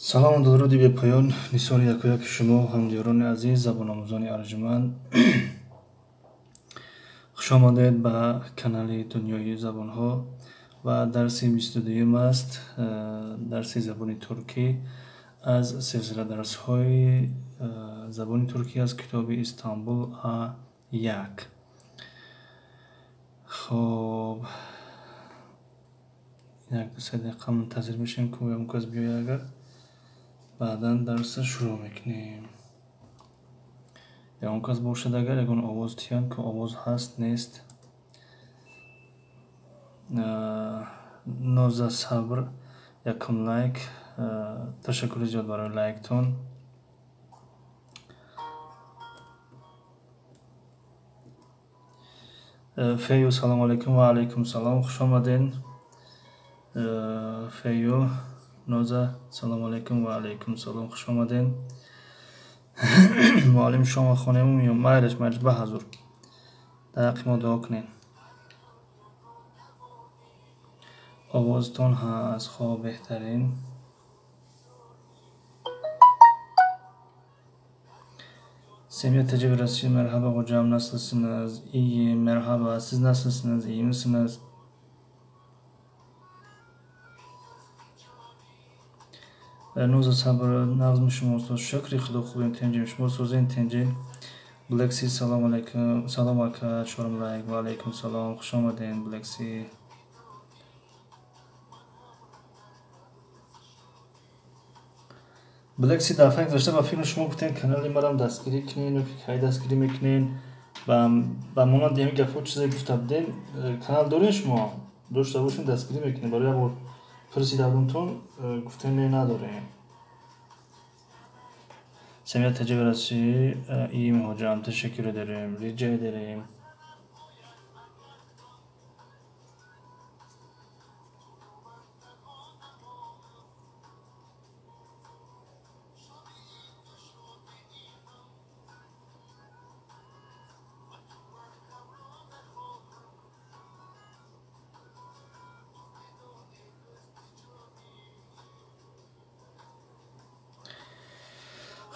Салому дуруди бепоён нисори якояки шумо, ҳамдиёрони азиз, забономӯзони арҷуманд. Хуш омадед ба канали Дунёи забонҳо ва дарси 22-юм аст, дарси забони туркӣ аз силсила дарсҳои забони туркӣ аз китоби Истанбул А1. Хоб, як ду се дақиқа мунтазир мешавем, ки ягон кас биёяд, агар баъдан дарсро шурӯъ мекунем. Ягон кас бошад, агар ягон овоз диҳанд, ки овоз ҳаст, нест. Ноза Сабр, якум лайк. Ташаккури зиёд барои лайктон. Фею, салому алайкум. Ва алайкум салом, хуш омаден. Фею Ноза, салому алайкум. Ва алайкум салом, хуш омаден. Муаллим, шома хонему меём. Майлаш, майлаш, ба ҳазур. Дар ҳаққи мо дуо кунед. Овозтон ҳаст, хоб, беҳтарин. Semih Tecevir Россия, merhaba hocam, nasılsınız? İyiyim, merhaba. Siz nasılsınız? İyi misiniz? Ноза Сабр, нағзми шумо, устод? Шукри Худо, хубем, тинҷем. Шумо созен, тинҷем? Блекси, салом алайкум. Салом ака, чорум лайк. Ва алайкум салом, хуш омаден, Блекси. Блекси, дафъаи гузашта ба фикри шумо гуфтем, канали марам дастгирӣ кунен ё ки кай дастгирӣ мекунен, ба монанди ҳамин гапҳо чизе гуфта будем. Канал дорем, шумо дошта бошем, дастгирӣ мекунем. Барои як бор пурсида будумтон, гуфтем, не, надорем. Семия Теҷеви Россия, iyiyim hocam, teşekkür ederim, rica ederim.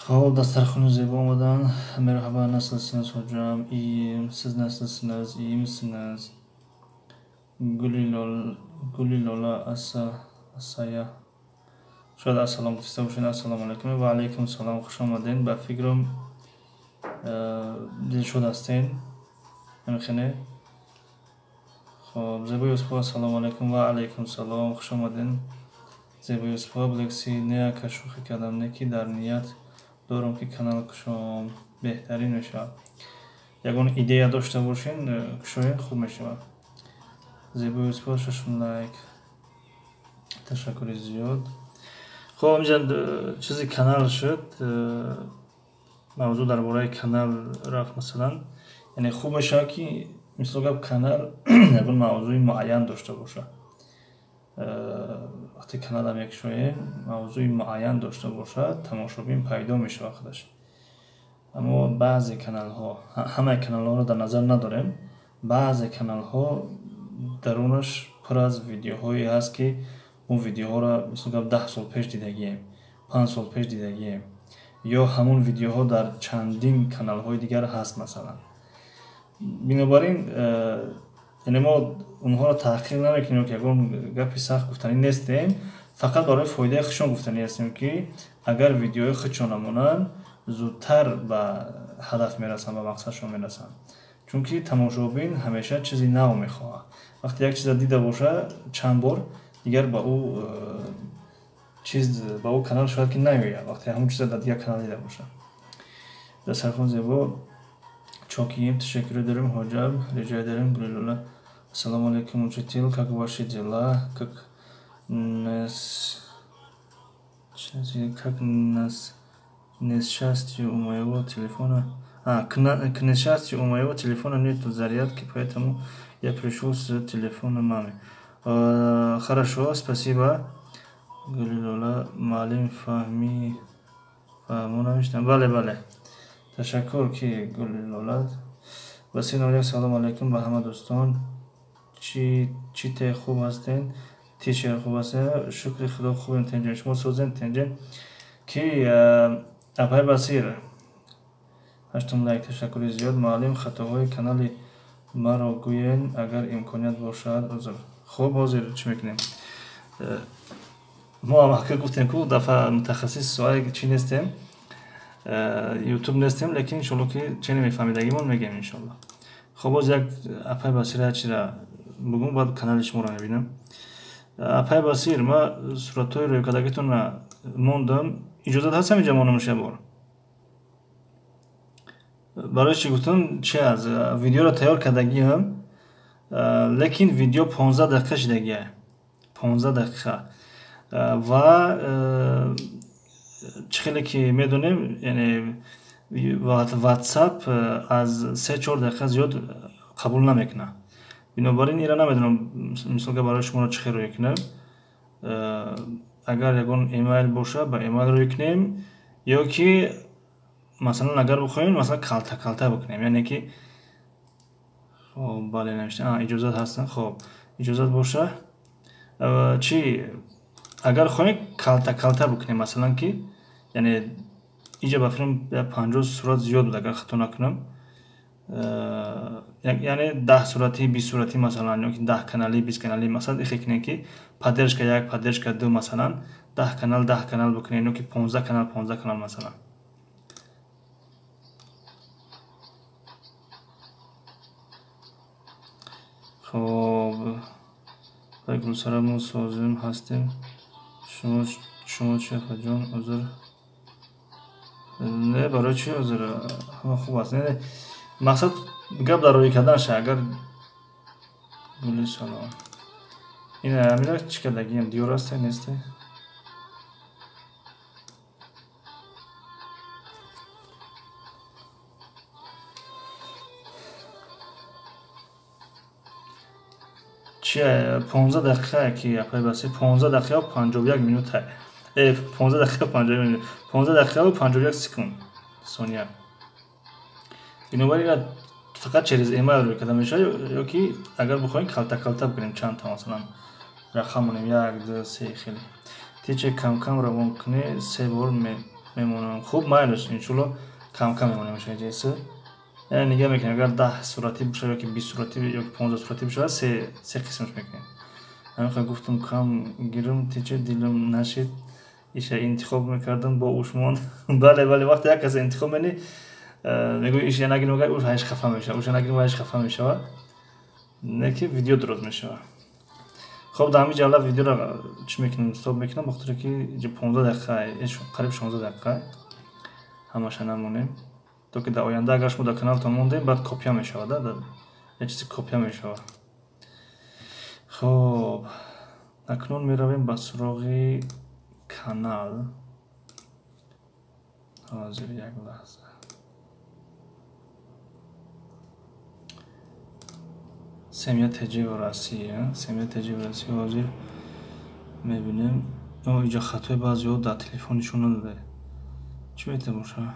Хоб, дастархони зебо омадан. Merhaba, nasılsınız hocam? İyiyim. Siz nasılsınız? İyi misiniz? Гули Лола, аса асая. Шояд ассалом гуфта бошед. Ассалому алайкум. Ва алайкум салом, хуш омаден. Ба фикрам, дилшод ҳастен. Намехоне? Хоб, Зебо Юсупова, ассалому алайкум. Ва алайкум салом, хуш омаден. Зебо Юсупова, Блекси, не ака, шӯхӣ кардам, не ки дар ният дорам, ки канал кушом, беҳтарин мешавад. Ягон идея дошта бошен, кушоен, хуб мешавад. Зебо Юсупова, шашум лайк. Ташаккури зиёд. Хоб, инҷа чизи канал шуд, мавзӯъ дар бораи канал рафт, масалан. Яъне хуб мешавад, ки мисол гап, канал ягон мавзӯи муайян дошта бошад. Вақте каналам мекушоем, мавзӯи муайян дошта бошад, тамошобин пайдо мешавад худаш. Аммо баъзе каналҳо, ҳамаи каналҳоро дар назар надорем, баъзе каналҳо дарунаш пур аз видеоҳое ҳаст, ки он видеоҳоро, мисол гап, 10 сол пеш дидагием, 5 сол пеш дидагием, ё ҳамон видеоҳо дар чандин каналҳои дигар ҳаст, масалан. Бинобар ин, яъне мо онҳоро таҳқиқ намекунем, ки ягон гапи сахт гуфтанӣ нестем, фақат барои фоидаи худшон гуфтанӣ ҳастем, ки агар видеои худшон намонанд, зудтар ба ҳадаф мерасанд, ба мақсадшон мерасанд. Чунки тамошобин ҳамеша чизи нав мехоҳад. Вақте як чиза дида бошад чанд бор, дигар ба ӯ чиз, ба ӯ канал шояд ки наёяд, вақте ҳамон чиза дар дигар канал дида бошад. Дастархон зебо, çok iyiyim, teşekkür ederim hocam, rica ederim. Гулилола, ассалому алайкум, учитель, как ваши дела? Как нас несчастью у моего телефона, к несчастью, у моего телефона нет зарядки, поэтому я пришел с телефона мамы. Хорошо, спасибо. Гулилола, муаллим фаҳми фаҳмо навиштам. Бале, бале. Ташаккур, ки Гулилола. Васил Нолик, салому алайкум ба ҳама дӯстон. Чӣ те, хуб ҳастен? Тишер хуб аст, шукри худо хубем, тенҷен. Шумо созем, тенҷен. Ки апай Басир, ҳаштум лайк, ташаккури зиёд. Муаллим, хатоҳои канали маро гӯен, агар имконият бошад, узр. Хуб, ҳозир чӣ мекунем? Мо ҳам ҳақиқ гуфтем, ку дафъа мутахассис соҳаи чӣ нестем, ютуб нестем, лекин иншолло ки чӣ намефаҳмидагимон мегӯем, иншолло. Хуб, боз як апай Басир як чиза бугум, баъд канали шуморо мебинам. Апай Басир, ма суратҳои рӯйкардагитонро мондам. Иҷозат ҳаст ҳаминҷа монамаш як бор? Барои чӣ гуфтам, чи аз видеоро тайёр кардагиам, лекин видео 15 дақиқа шидагия, 15 дақиқа. Ва чӣ хеле ки медонем, яъне WhatsApp аз 3-4 дақиқа зиёд қабул намекунад. Бинобар ин ира намедонам, мисолга барои шуморо чӣ хел рӯй кунам. Агар ягон эмайл боша, ба эмайл рӯй кунем, ё ки масалан агар бихоҳем, масалан калта калта бикунем, яъне ки хоб, бале, навишта, иҷозат ҳастан. Хоб, иҷозат боша, чи агар хоҳем калта калта бикунем, масалан ки яъне иҷа ба филм 50 сурат зиёд буд, агар хато накунам, яъне 10 суратӣ, 20 суратӣ масалан, ё ки 10 каналӣ, 20 каналӣ, масалан ихе кунем ки поддержка як, поддержка ду, масалан 10 канал, 10 канал бикунем, ё ки 15 канал, 15 канал масалан. Хоб, гулсара, мо созим ҳастем. Шумо чи, апаҷон, узр? Не, барои чи узр? Ҳама хуб аст. Не, мақсад гап дар рӯй карданша. Агар гули салом, ин амира чӣ кардагиам, диёр асте, несте? Чи 15 дақиқа ки апай Басир, 15 дақиқа 51 минута, 15 дақиқа 51 минут, 15 дақиқаву 51 секунд, сония. Бинобар ин фақат через эмайл рӯй карда мешавад, ё ки агар бихоҳем калта калта бикунем, чандта масалан рақам монем, як, ду, се, хеле тече камкам равон кунӣ, се бор мемонам. Хуб, майлаш, иншолло камкам мемонем. Шаҷеса яъне нигаҳ мекунем, агар 10 суратӣ бошад, ё ки 20 суратӣ, ё ки 15 суратӣ бошад, се қисмаш мекунем. Ҳамин гуфтам, кам гирам, тече дилам нашид, иша интихоб мекардам бо ушмон. Бале, бале, вақте як каса интихоб менӣ, мегӯи иша нагирам, агар уш ҳайш хафа мешавад, уша нагирам, ҳайш хафа мешавад, не ки видео дуруст мешавад. Хоб, дар ҳамин ҷалла видеоро чӣ мекунем, стоп мекунам, ба хотире ки иҷа 15 дақиқа, қариб 16 дақиқа, ҳамаша намонем, то ки дар оянда агар шумо дар каналтон мондем, баъд копия мешавад, як чизи копия мешавад. Хоб, акнун меравем ба суроғи канал. Ҳозир, як лаҳза. Семья ТЖ в Россия, Семья ТЖ в Россия. Ҳозир мебинем. Иҷа хатои баъзеҳо дар телефон нишон надода, чӣ метабоша?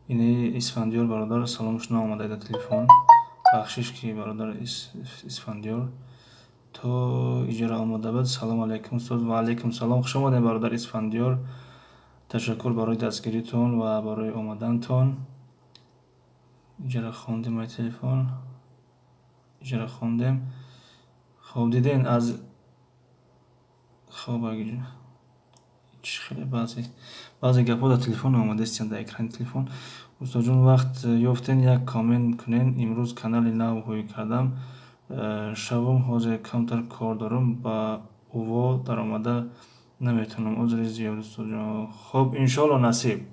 Ини Исфандиёр бародар саломаш наомада дар телефон. Бахшиш ки бародар Исфандиёр то иҷара омода буд. Салом алайкум, устод. Ва алайкум салом, хуш омадем, бародар Исфандиёр. Ташаккур барои дастгиритон ва барои омадантон. Иҷара хондем, ай телефон иҷара хондем. Хоб, диден аз хоб хеле баъзе гапҳо дар телефон омадаистанд, дар экрани телефон. Устодҷон, вақт ёфтен, як коммент кунен. Имрӯз канали нав ҳуй кардам, шавум ҳозир камтар кор дорам, ба уво даромада наметавонам, узри зиёд, устодҷон. Хоб, иншоалло, насиб,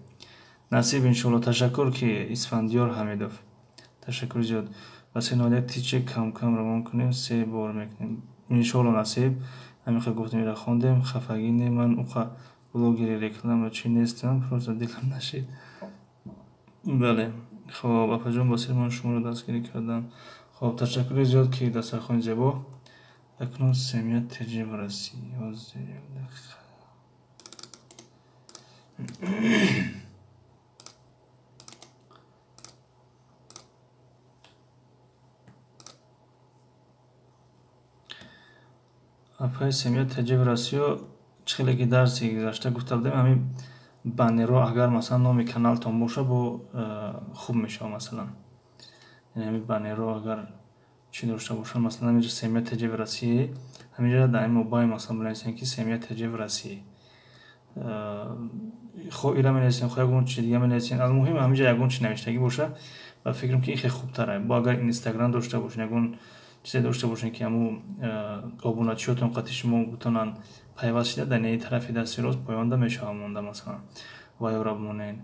насиб, иншоалло. Ташаккур ки Исфандиёр Ҳамидов, ташаккури зиёд. Ва сенояк тиче камкам равон кунем, се бор мекунем, иншоалло, насиб. Ҳамин гуфтем, ира хондем. Хафагӣ не, ман уқа блогери реклама чӣ нестам, просто дилам нашид. Бале, хоб, апаҷон Басир, ман шуморо дастгирӣ кардам. Хоб, ташаккури зиёд ки дастархони зебо. Акнун Семья ТЖ в России. Ҳозир, як дақиқа. Апаи Семья ТҶ в Россию, чӣ хеле ки дарси гузашта гуфта будем, ҳамин баннерҳо агар масалан номи каналтон боша, бо хуб мешавад масалан. Яъне ҳамин баннерҳо агар чӣ дошта бошанд, масалан ҳаминҷо Семья ТҶ в России, ҳаминҷо дар ин мобайл масалан бинависем, ки Семья ТҶ в России. Хо ира менависем, хо ягон чи дига менависем. Алмуҳим, ҳаминҷо ягон чи навиштагӣ боша, ба фикрам, ки ин хеле хубтар. Бо агар Инстаграм дошта бошед, ягон чизе дошта бошед, ки ҳамун обуначиётон қати шумо бутонанд пайваст шида, дар неи тарафи дасти рост поёнда мешавад монда, масалан ва ёра бимонед.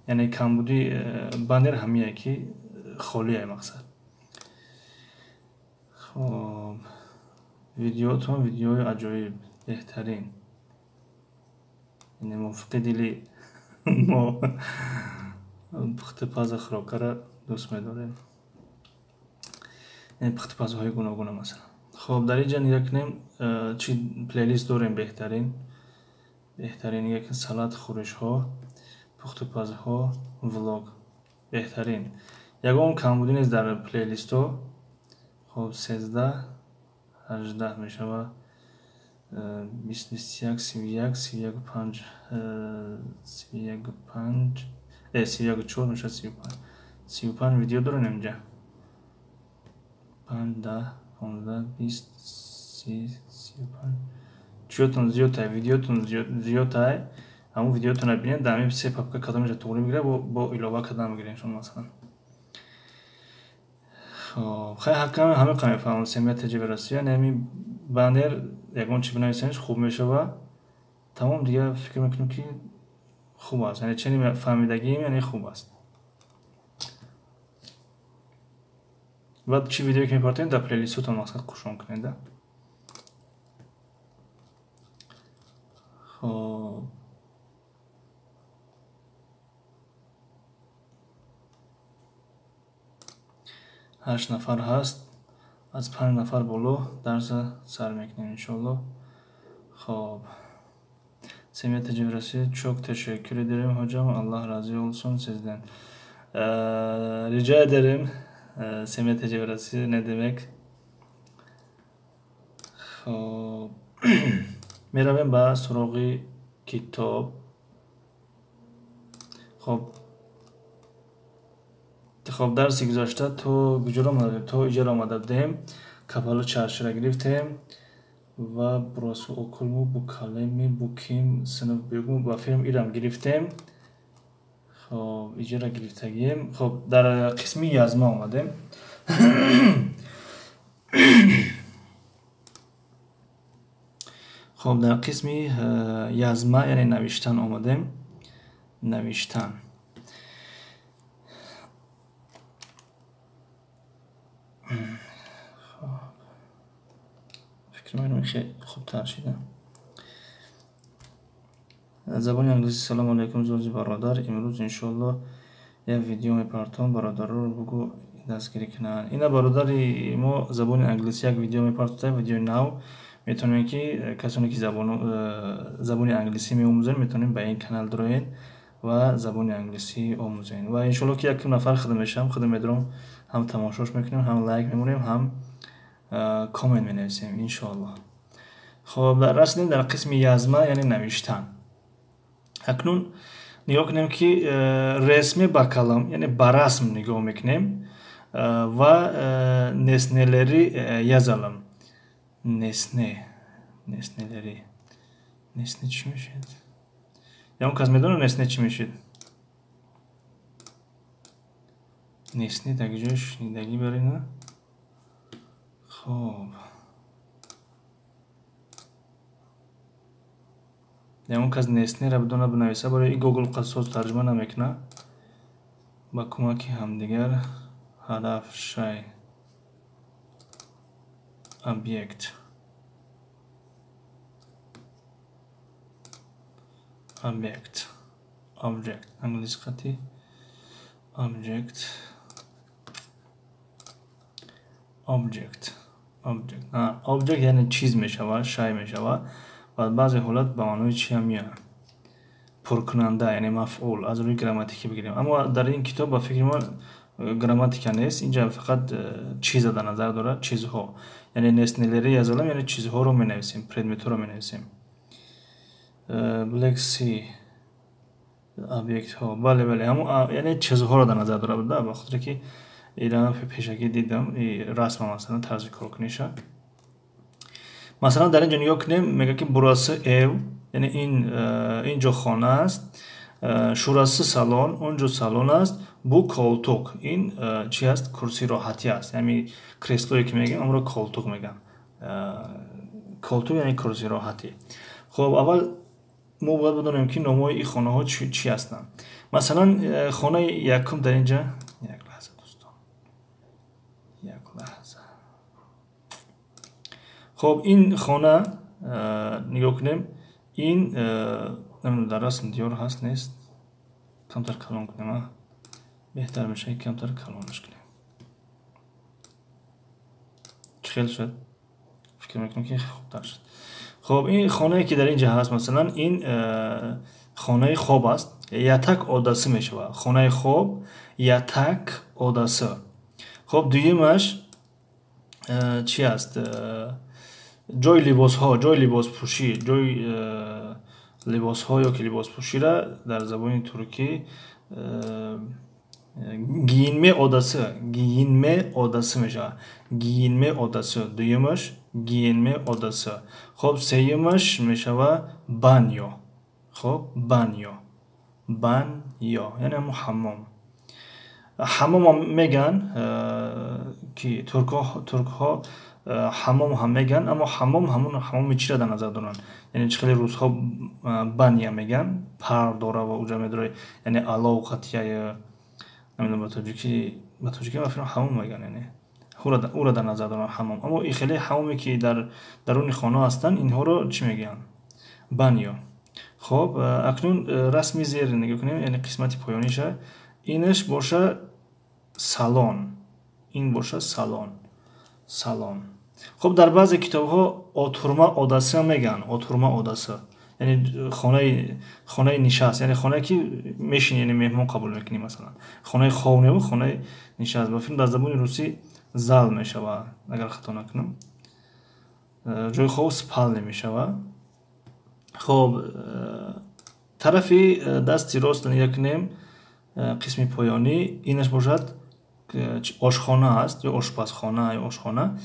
Яъне камбуди баннер ҳамие, ки холие мақсад. Хоб, видеотон видеои аҷоиб, беҳтарин, яъне мувофиқи дили мо, пухтупаза хӯрокара дӯст медорем, яъне пухтупазҳои гуногуна масалан. Хоб, дар ин ҷа нигоҳ кунем, чӣ плейлист дорем. Беҳтарин, беҳтарин. Нигоҳ кун: салат, хӯришҳо, пухтупазҳо, влог. Беҳтарин, ягон камбудӣ нест дар плейлистҳо. Хоб, 13, 18 мешавад, 20, 21, 31, 31 5, 31 5, 31 4 мешавад, 35, 35 видео дорем инҷа. 5, 10, 15, 20, 30, 35. Чиётон зиёдтай, видеотон зиёдтай, ҳамун видеотонро бинед, дар ҳамин се папка кадомеша туғрӣ мегирад, бо илова кардан мегирем шумо масалан. Хоб, хай, ҳакам ҳамин қа мефаҳмам. Семья ТҶ в Россия, яъне ҳамин баннер ягон чи бинависемш, хуб мешавад. Тамом, дига фикр мекунем, ки хуб аст, яъне чени фаҳмидагием, яъне хуб аст. Баъд чӣ видеое ки мепартоем, дар плейлистотон мақсад қушон кунед. Хоб, ҳашт нафар ҳаст, аз панҷ нафар боло дарса сар мекунем, иншоалло. Хоб, Семья ТҶ в Россия, çok teşekkür ederim hocam, Allah razı olsun sizden. Rica ederim. Семья ТҶ в Россия, не demek. Хоб, меравем ба суроғи китоб. Хоб, дарси гузашта то куҷоро омада будем? То иҷаро омада будем. Kapalı çarşıra гирифтем ва Burası okul mu, bu kale mi, bu kim, синф бегум, ба филм ирам гирифтем. Хоб, иҷара гирифтагием. Хоб, дар қисми yazма омадем. Хоб, дар қисми yazма, яъне навиштан омадем. Навиштан. Хоб, фикр мекунам, хеле хубтар шида. Забони англисӣ. Салому алайкум, зози бародар, имрӯз иншоалло як видео мепартом, бародароро бугӯ дастгирӣ кунанд. Ина бародари мо забони англисӣ як видео мепартода, видеои нав. Метавонем, ки касоне ки забони англисӣ меомӯзанд, метавонем ба ин канал дароед ва забони англисӣ омӯзед. Ва иншоалло, ки як нафар худам мешавам, худам медорам, ҳам тамошош мекунем, ҳам лайк мемонем, ҳам коммент менависем, иншоалло. Хоб, расидем дар қисми yazма, яъне навиштан. Акнун нигоҳ кунем, ки resme bakalım, яъне ба расм нигоҳ мекунем ва nesneleri yazalım. Nesne, nesneleri, nesne чӣ мешавад? Ягон кас медонад, nesne чӣ мешавад? Nesne дар ҷои шунидагӣ барина. Хоб, ягон кас nesne-ра бидона, бинависа. Барои и Гугл қассоз тарҷума намекунад. Ба кӯмаки ҳамдигар, ҳадаф, шай, объект, объект, object англиси қати object, object, object. Object яъне чиз мешавад, шай мешавад ва баъзе ҳолат ба маънои чиам меояд? Пуркунанда, яъне мафъул, аз рӯи грамматикӣ бигирем. Аммо дар ин китоб, ба фикри ман, Грамматика нест, инҷа фақат чиза дар назар дорад, чизҳо. Яъне nesneleri yazalım, яъне чизҳоро менависем, предметҳоро менависем. Black Sea объектҳо. Бале, бале, ҳамун яъне чизҳоро дар назар дорад, ба хотире ки ира пешакӣ дидам, расма масалан тарзи коркуниша. Масалан, дар ин ҷо нигоҳ кунем, мегӯяд ки burası ev, яъне ин ҷо хона аст, şurası salon, он ҷо салон аст, bu koltuk. Ин чи аст? Курсии роҳатӣ аст. Яъне креслое ки мегӯем, онро koltuk мегӯям. Koltuk яъне курсии роҳатӣ. Хоб, аввал мо бояд бидонем ки номҳои ин хонаҳо чӣ ҳастанд. Масалан, хонаи якум дар ин ҷа, як лаҳза дӯстон, як лаҳза. Хоб, ин хона нигоҳ кунем, ин намедонам дар расм диёр ҳаст нест, камтар калон кунем, а беҳтар мешавад камтар калонаш кунем. Чӣ хел шуд? Фикр мекунам ки хубтар шуд. Хоб, ин хонае ки дар ин ҷа ҳаст, масалан, ин хонаи хоб аст, yatak odası мешавад. Хонаи хоб, yatak odası. Хоб, дуюмаш чи аст? Ҷои либосҳо, ҷои либоспӯшӣ, ҷои либосҳо ё ки либоспӯширо дар забони туркӣ giyinme odası, giyinme odası мешавад. Giyinme odası дуюмаш, giyinme odası. Хоб, сеюмаш мешавад banyo. Хоб, banyo, банё, яъне ҳамун ҳаммом. Ҳаммомам мегӯянд, ки туркҳо ҳаммом ҳам мегӯянд, аммо ҳаммом ҳамун ҳаммоми чиро дар назар доранд? Яъне чӣ хеле русҳо баня мегӯянд, пар дора ва уҷа медорад, яъне алов қатияи, намедонам ба тоҷикӣ ба фикрам ҳаммом мегӯянд, яъне ӯро дар назар доранд ҳаммом. Аммо ин хеле ҳаммоме ки дар даруни хона ҳастанд, инҳоро чӣ мегӯянд? Банё. Хоб, акнун расми зер нигоҳ кунем, яъне қисмати поёниша. Инаш боша салон, ин боша салон, салон. Хоб, дар баъзе китобҳо oturma odası мегӯянд, oturma odası, яъне хонаи нишаст, яъне хонае ки мешинӣ, яъне меҳмон қабул мекунӣ, масалан. Хонаи хоб не, хонаи нишаст. Ба филм дар забони русӣ зал мешавад, агар хато накунам. Ҷои хоб спальня мешавад. Хоб, тарафи дасти рост нигоҳ кунем, қисми поёнӣ, инаш бошад ошхона аст ё ошпазхона ё ошхона.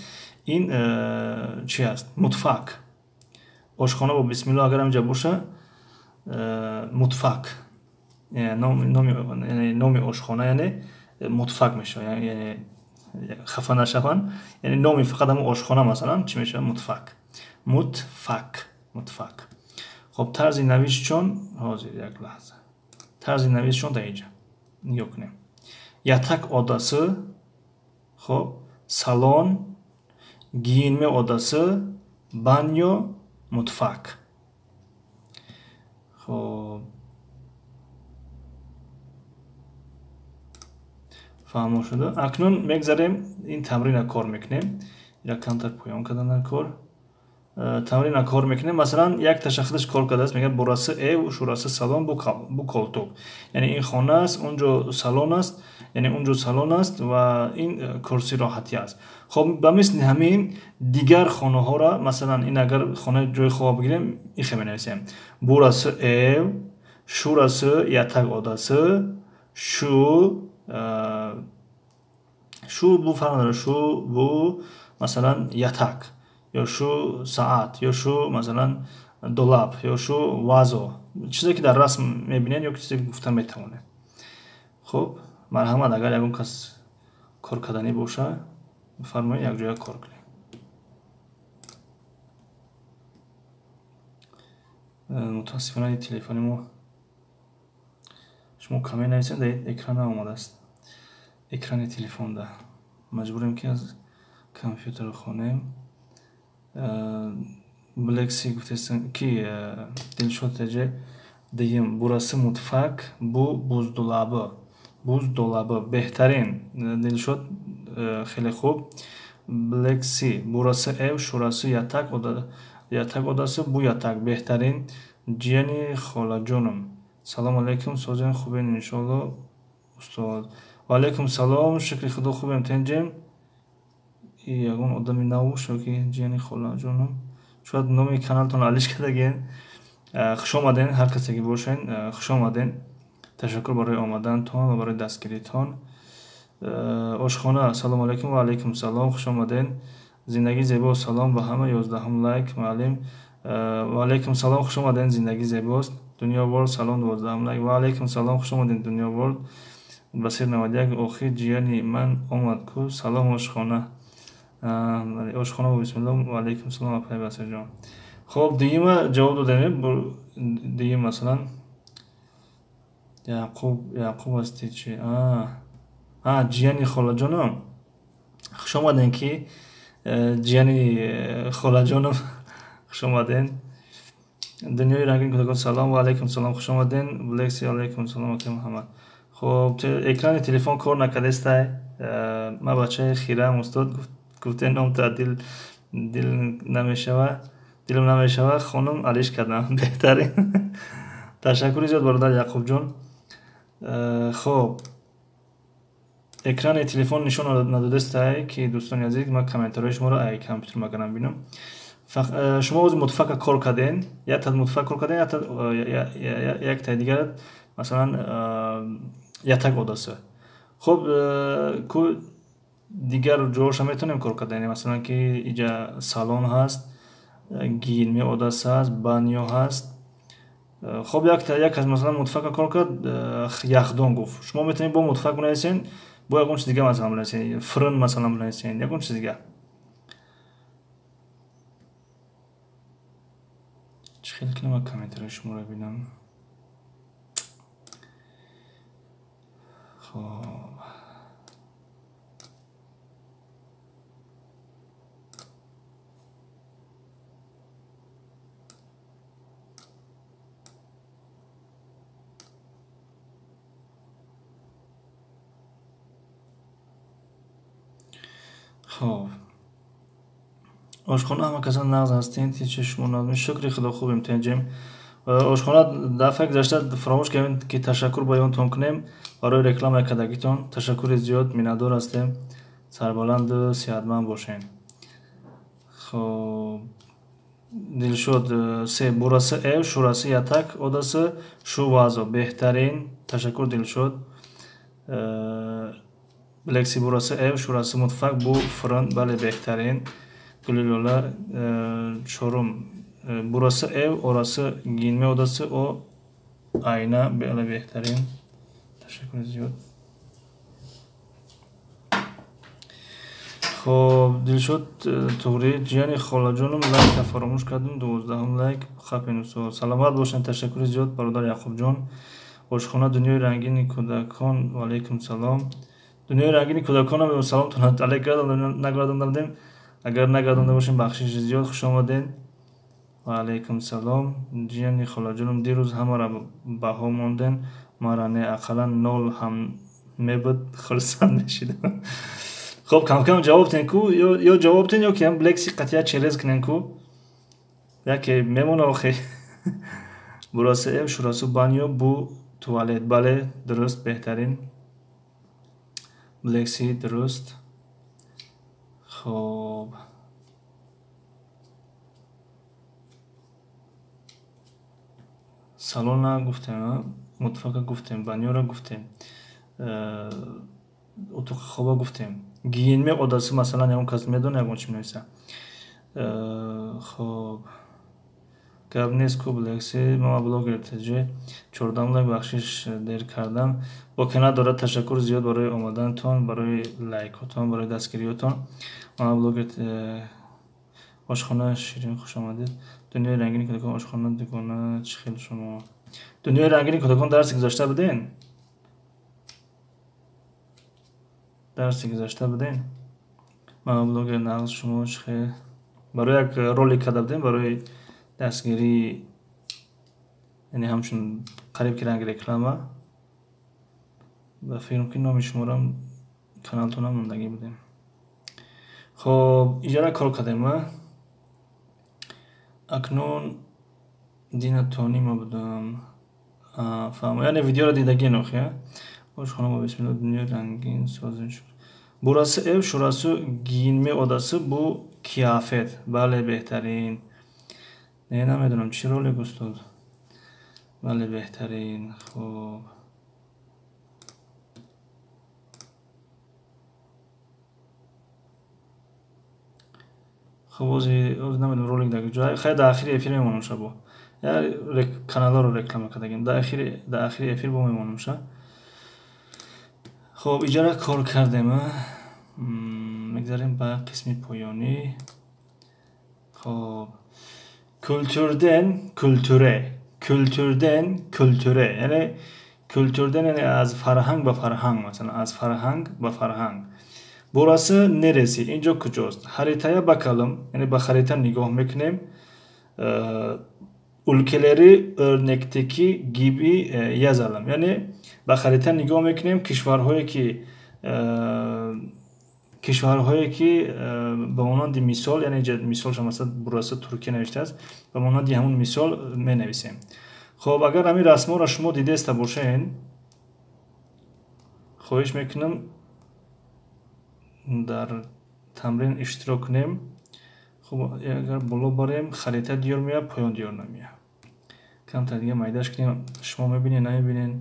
Ин чи аст? Mutfak. Ошхона бо бисмилло агар ҳаминҷа боша, mutfak. Номи ошхона яъне mutfak мешавад, яъне хафа нашаванд, яъне номи фақат ҳамун ошхона масалан чӣ мешавад? Mutfak, mutfak, mutfak. Хоб, тарзи нависчон ҳозир, як лаҳза, тарзи нависчон дар инҷа нигоҳ кунем. Yatak odası, хоб, salon, giyinme odası, banyo, mutfak. Хоб, фаҳмо шуда. Акнун мегзарем, ин тамрина кор мекунем. Ира камтар поён кардан дар кор. Тамрина кор мекунем. Масалан, як ташаххудаш кор кардааст, мегӯяд burası ev, şurası salon, bu koltuk. Яъне ин хона аст, он ҷо салон аст, яъне он ҷо салон аст ва ин курсии роҳатӣ аст. Хоб, ба мисли ҳамин дигар хонаҳоро, масалан, ин агар хонаи ҷои хоб бигирем, ихе менависем. Burası ev, şurası yatak odası, şu bu фарқ надорад, şu bu масалан yatak, ё шу саат, ё шу масалан долаб, ё шу вазо, чизе ки дар расм мебинед ё чизе ки гуфта метавонед. Хоб, марҳамат, агар ягон кас кор карданӣ боша, бифармоед, якҷоя кор кунем. Мутаассифона телефони мо, шумо каме нависед, дар экран наомадааст, экрани телефонда. Маҷбурем ки аз компютер хонем. Блекси гуфтестан ки Дилшод теже дигим burası mutfak, bu buzdolabı, buzdolabı. Беҳтарин Дилшод, хеле хуб. Блекси burası ev, şurası yatak oda, yatak odası, bu yatak. Беҳтарин. Ҷияни холаҷонам, салом алайкум, созен хубен иншоалло устод. Ва алайкум салом, шукри Худо, хубем, тенҷем. Ягон одами нав шоки ҷияни холаҷонам. Шояд номи каналтон алиш кардагин. Хуш омаден, ҳар касе ки бошен, хуш омаден. Ташаккур барои омадантон ва барои дастгиритон. Ошхона, салому алайкум ва алайкум салом, хуш омаден. Зиндагӣ зебо, салом ба ҳама, 11-ум лайк, муаллим. Ва алайкум салом, хуш омаден, зиндагӣ зебост. Дунё Ворлд, салом, 12-ум лайк. Ва алайкум салом, хуш омаден, Дунё Ворлд. Басир 91, охир ҷияни ман омад ку, салом ошхона. Ошхона бо бисмилло, ва алайкум салом, апай Басирҷон. Хоб, дуюма ҷавоб додем, дуюм масалан Яъқуб, Яъқуб ҳастӣ чи? Ҷияни холаҷонам. Хуш омаден ки ҷияни холаҷонам, хуш омаден. Дунёи рангин кӯдакон, салом ва алайкум салом, хуш омаден. Блекси, алайкум салом, ака Муҳаммад. Хоб, экрани телефон кор накардестай. Ман бачаи хираам, устод, гуфтен номта дил дил намешава, дилам намешава, хонум алиш кардам. Беҳтарин. Ташаккури зиёд, бародар Яъқубҷон. Хоб, экрани телефон нишон надодестай ки дӯстони азиз, ман комментарҳои шуморо ай компютер макардам бинам. Шумо ози мутфака кор карден, якта мутфак кор карден, яктаи дигар масалан ятак одаса. Хоб, ку дигар ҷоҳоша метавонем кор кардан, масалан ки иҷа салон ҳаст, гирми одаса ҳаст, банё ҳаст. Хоб, як кас масалан мутфака кор кард, яхдон гуфт. Шумо метавонед бо мутфак бинависен, бо ягон чиз дига масалан бинависен, фрн масалан бинависен, ягон чиз дига. Чӣ хел кунам, ман комментарҳои шуморо бинам? Хоб, хоб, ошхона, ҳама касан нағз ҳастем, тинчи шумо нағз? Шукри Худо, хубем, тинҷем. Ошхона, дафъаи гузашта фаромӯш кардем ки ташаккур баёнтон кунем барои рекламаи кардагитон. Ташаккури зиёд, миннатдор ҳастем. Сарбаланду сеҳатманд бошен. Хоб, Дилшод, се бурасы эв, шурасы ятак одасы, шу вазо. Беҳтарин, ташаккур, Дилшод. Блекси, бурасы эв, шурасы мутфак, бу фрн, бале, беҳтарин. Гулилола, чорум, бурасы эв, орасы гинме одасы, о айна, бале, беҳтарин. Ташаккури зиёд. Хоб, Дилшод туғри, ҷияни холаҷонам, лайка фаромӯш кардем, 12-ум лайк, хапен устод. Саломат бошед, ташаккури зиёд, бародар Яъқубҷон. Ошхона, дунёи рангини кӯдакон, ва алайкум салом. Дунёи рангини кӯдаконам саломтон алайк нагардонда будем. Агар нагардонда бошем, бахшиши зиёд, хуш омаден. Ва алайкум салом. Ҷияни холаҷонам, дирӯз ҳамаро баҳо монден, мара не, ақаллан нол ҳам мебуд, хурсанд мешидам. Хоб, камкам ҷавоб тен ку, ё ҷавоб тен, ё ки ҳам блекси қатъия челез кунен ку. Яке мемона охи. Бурасы эв, шурасу банё, бу туалет. Бале, дуруст, беҳтарин. Блекси, дуруст. Хоб, салона гуфтем, мутфака гуфтем, банёра гуфтем, утоқи хоба гуфтем. Гигиенме одасы, масалан, ягон кас медона, ягон чи менависа. Хоб, гап нест ку, блекси, мама блогер тж, 14-ум лайк, бахшиш, дер кардам. Боке надорад, ташаккур зиёд барои омадантон, барои лайкотон, барои дастгириётон. Мама блогер, ошхона, Ширин, хуш омадед. Дунёи рангини кӯдакон, ошхона, дугона, чӣ хел шумо? Дунёи рангини кӯдакон, дарси гузашта буден? Дарси гузашта буден? Мама блогер, нағз, шумо чӣ хел? Барои як ролик карда будем, барои дастгирии, яъне ҳамчун қариб ки ранги реклама. Ба фикрам ки номи шуморам каналтонам мондагӣ будем. Хоб, иҷара кор кардем, а? Акнун Дина Тонима будам. Фаҳмо, яъне видеоро дидагиен охи, а? Хош хонум, бисмилла, дунёи рангин созин. Burası ev, şurası giyinme odası, bu kıyafet. Бале, беҳтарин. Не, намедонам, чӣ ролик, устод? Бале, беҳтарин. Хуб. Хуб, ози намедонам ролик дар куҷо. Хайр, дар ахири эфир мемонам шабо. Каналҳоро реклама кардагим. Дар ахири эфир бо мемонам ша. Хуб, иҷара кор кардем. Мегзарем ба қисми поёнӣ. Хуб, kültürden kültüre, kültürden kültüre, яъне kültürden, яъне аз фарҳанг ба фарҳанг, масалан, аз фарҳанг ба фарҳанг. Burası neresi? Инҷо куҷост? Haritaya bakalım, яъне ба харита нигоҳ мекунем. Ülkeleri örnekteki gibi yazalım. Яъне ба харита нигоҳ мекунем, кишварҳое ки ба монанди мисол, яъне мисолша, масалан, burası Туркия навиштааст, ба монанди ҳамун мисол менависем. Хоб, агар ҳамин расмҳоро шумо дидаста бошед, хоҳиш мекунам, дар тамрин иштирок кунем. Хуб, агар боло барем, харита диёр меяд, поён диёр намеяд. Камтар дига майдаш кунем. Шумо мебинед, намебинед?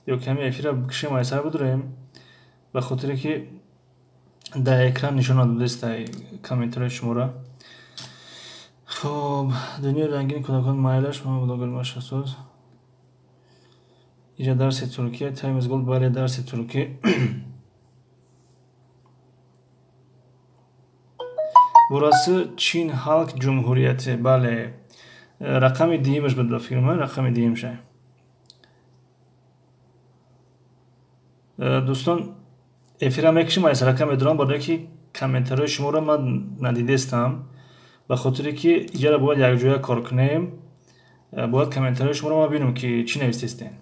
Ё ками эфира бикшем, айсар бидурем, ба хотире ки дар экран нишон надодеста комментариҳои шуморо. Хуб, дунёи рангини кӯдакон, майлаш, ман блогер машасоз. Иҷа дарси Туркия, Times Gold, бале, дарси туркӣ. Burası Çin Halk Cumhuriyeti. Бале, рақами дуюмаш буд, ба фикри ман, рақами дуюмша. Дӯстон, эфира мекушем, айсарака медорам, барое ки комментариҳои шуморо ман надидестам, ба хотире ки иҷара бояд якҷоя кор кунем, бояд комментариҳои шуморо ман бинам, ки чӣ навистестем.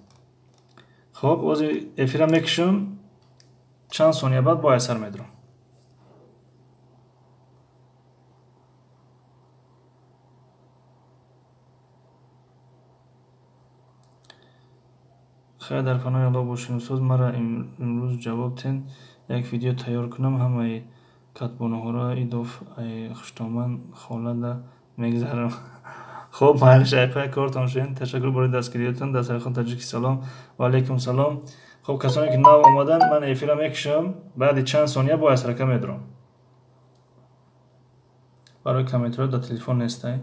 Хоб, ози эфира мекушам, чанд сония баъд бо айсар медорам. Хайр, дар паноҳи Аллоҳ бошед, устоз. Мара имрӯз ҷавоб тен, як видео тайёр кунам, ҳамаи катбонаҳоро идоф ай хуштоман холада мегзарам. Хуб, майлиш, айпай кортон шудем. Ташаккур барои дастгириятон. Дастархон таҷики, салом. Ва алайкум салом. Хуб, касоне ки нав омаданд, ман эфира мекушам, баъди чанд сония бо айсарака медорам. Барои комментариҳо дар телефон нестай.